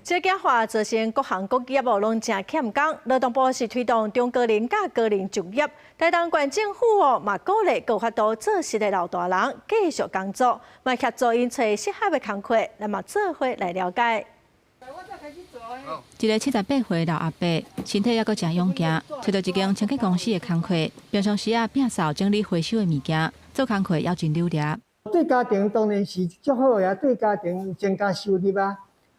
少子化造成各行各業哦攏誠欠工，勞動部是推動中高齡佮高齡就業，台東縣政府哦嘛鼓勵閣有法度做事的老大人繼續工作，嘛協助𪜶揣適合的工課，咱嘛做伙來了解。一个78歲老阿伯，身體猶閣誠勇健，揣著一間清潔公司的工課，平常時啊摒掃整理回收的物件，做工課猶真溜掠。對家庭當然是足好的啊，對家庭增加收入啊。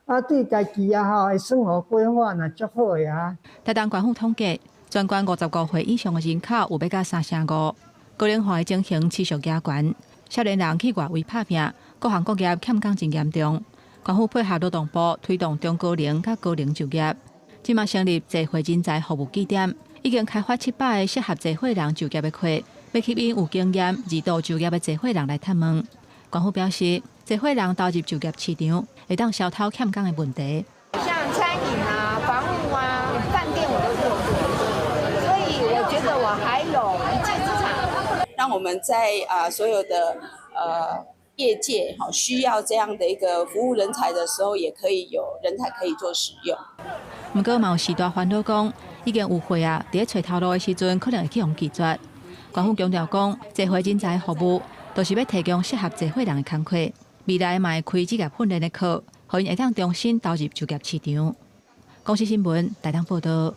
啊，對家己啊吼，生活規劃若足好的啊。台東縣府統計，全縣55歲以上的人口有欲到三成五，高齡化的情形持續加懸，少年人去外圍拍拚，各行各業欠工真嚴重。縣府配合勞動部推動中高齡佮高齡就業，這馬成立濟匯人才服務據點，已經開發700個適合濟歲人就業的課，欲吸引有經驗、二度就業的濟歲人來探問。縣府表示，濟歲人投入就業市場，會當消除欠工的問題。像餐飲啊、房務啊、飯店我都做過，所以我覺得我還有一技之長。讓我們在所有的業界吼需要這樣的一個服務人才的時候，也可以有人才可以做使用。毋過嘛有序大煩惱講，已經有歲啊，佇咧揣頭路的時陣，可能會去予拒絕。縣府強調講，濟歲人才服務，就是欲提供適合濟歲人的工課，未來嘛會開職業訓練的課，予𪜶會當重新投入就業市場。公視新聞台東報導。